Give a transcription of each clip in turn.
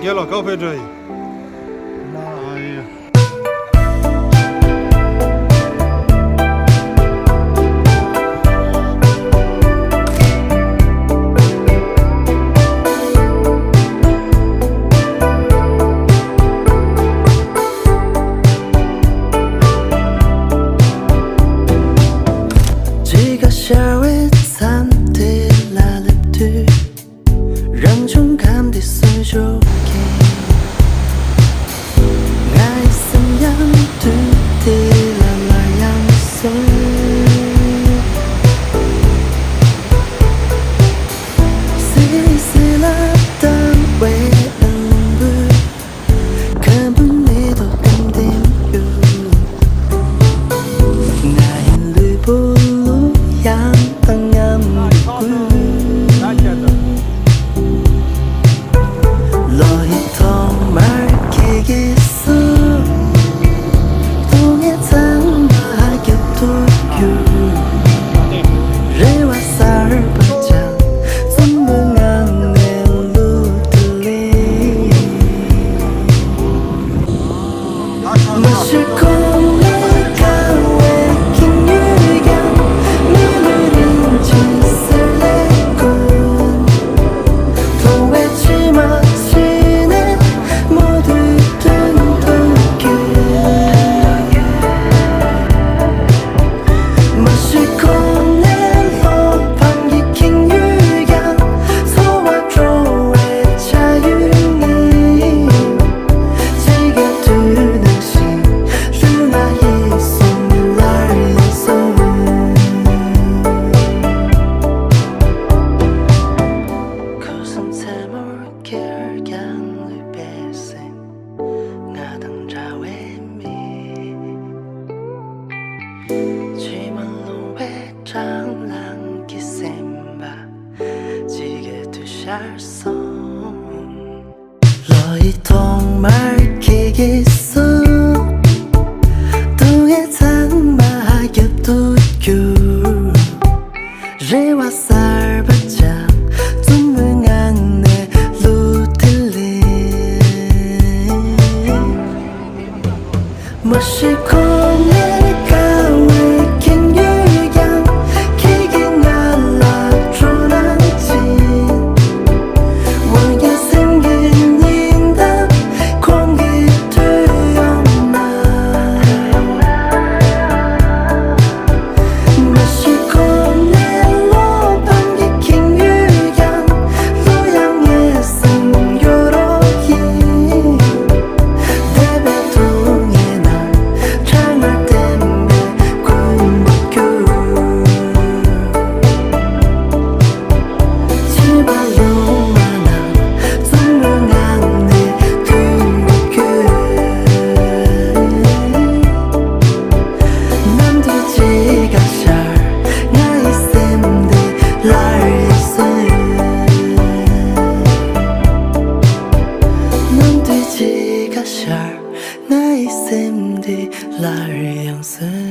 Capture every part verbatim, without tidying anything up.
ཡ་ལ་ཁ་ཕེ་འགྲོ་ཡི། ཅི་ག་ཤར་བའི་མཚམས་དེ་ལ་སླེབས་དུས། རང་བྱུང་ཁམས་འདི་སུན་ཞུགས་ཀྱིས། ངའི་སེམས་ཡང་དུས་དེ་ལ་སླར་ཡང་གསོས། སི་སི་ལ་བཏང་བའི་རླུང་བུས། ཁམ་བུ་ནས་ཐོག་ཏམ་ཏིམ་གཡུག་ང་ཡི་ལུས་པོ་གླུ་དབྱངས་དང་མཉམ་དུ་བསྐུལ། ལོ་ཡི་ཐོག་མར་ཁྱེད་ཀྱིས་གསུངས། སྡུག་བསྔལ་ཚང་མ་རྒྱབ་ཏུ་བསྐྱུར། རེ་བ་གསར་པ་ཅང་། བཙུན་མོའི་ངང་ནས་གླུ་དེ་ལེན། མ་ཤི་གོང་ནས་དཀར་བའི་ཁྱི་ཉུལ་ཀྱང་། མི་ལུས་རིན་ཆེན་གསེར་ལས་དཀོན། མཐོང་བའི་མཆི་མ་ཕྱིས་ནས་མོ་དུས་སྟོན་དུ་བསྐྱོད། མ་ཤི་གོང་ནས་བློ་ཕམ་གྱི་ཁྱི་ཉུལ་ཀྱང་། འཚོ་བ་སྤྲོ་བའི་ཆ་ཡུལ་ཉིད། ཅི་ག་དུས་ནང་བཞིན་ལུས་ངག་ཡིད་གསུམ་སླར་ཡང་གསོས། ཁུ་སིམ་མཚན་མོར་ཁྱེར་ཀྱང་ལུས་པའི་སེམས། ང་དང་འདྲ་བའི་མི། ཕྱི་མ་ལོང་བའི་སྐྲག་སྣང་གི་སེམས་པ་ཅི་ག་དུས་ཤར་སོང་། ལོ་ཡི་ཐོག་མར་ཁྱེད་ཀྱིས་གསུངས། སྡུག་བསྔལ་ཚང་མ་རྒྱབ་ཏུ་བསྐྱུར། རེ་བ་གསར་པ་ཅང་། བཙུན་མོའི་ངང་ནས་གླུ་དེ་ལེན། མ་ཤི་གོང་ནས་དཀར་བའི་ཁྱི་ཉུལ་ཀྱང་། ཁྱེད་ཀྱིས་ང་ལ་སྤྲོ་སྣང་བྱིན། འོན་ཀྱང་སེམས་ཀྱི་ཉི་ཟླ་ཁོང་གིས་བསྡུས་ཡོང་ན། མ་ཤི་གོང་ནས་བློ་ཕམ་གྱི་ཁྱི་ཉུལ་ཀྱང་། གླུ་དབྱངས་ངེས་སེམས་གཡོ་རོགས་ཡིན། འདས་པའི་སྡུག་བསྔལ་རྣམས་ཕྲ་ངར་ལྡན་པའི་ཀུན་པར་གྱུར། ཕྱི་མ་ལོང་བ་ན་བཙུན་མོའི་ངང་ནས་མཐུན་པར་གྱུར། ནམ་དུས་ཅི་ག་ཤར་ང་ཡི་སེམས་འདི་སླར་ཡང་གསོས། ནམ་དུས་ཅི་ག་ཤར་ང་ཡི་སེམས་འདི་སླར་ཡང་གསོས།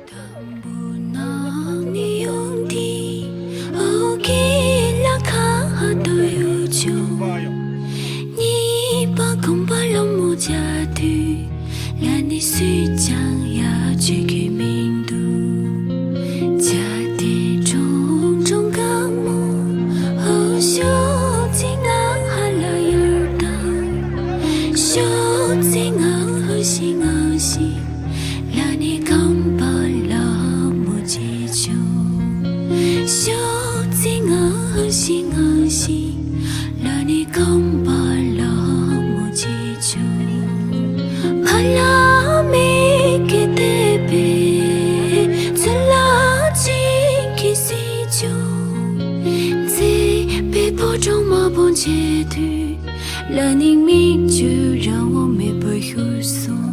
དང་པོ་ནང་ནས་ཡོང་དུས་འོ་ཀེ་ལ་ཁ་ཧ་ཏོ་ཡོད་ཆོག་གཉིས་པ་གོམ་པ་ལོ་མོ་བྱ་དུས། ལ་ནི་སུས་ཀྱང་ཡ་ཆོས་ཀྱི་མིང་དུ། བྱ་དེ་ཀྲུང་ཀྲུང་དཀར་མོ། ཧོ་ཤོག་ཙི་ང་ཧ་ལ་ཡར་དང་། ཤོག་ཙི་ང་ཧུ་ཤི་ང་ཤི། ལ་ནི་ཁང་པ་ལ་མོ་ཅི་ཆུ། ཤོག་ཙི་ང་ཧུ་ཤི་ང་ཤི། ལ་ནི་ཁང་པ་ལ་མོ་ཅི་ཆུ། ཕ་ལ་མེ་ཀེ་ཏེ་པེ། ཚུ་ལ་ཅི་ཀི་སི་ཆུ། ཙི་པེ་པོ་ཀྲོང་མ་བོ་ཅེ་དུ། ལ་ནི་མིག་ཆུ་རང་བོ་མེ་བོ་ཤུ་སུ།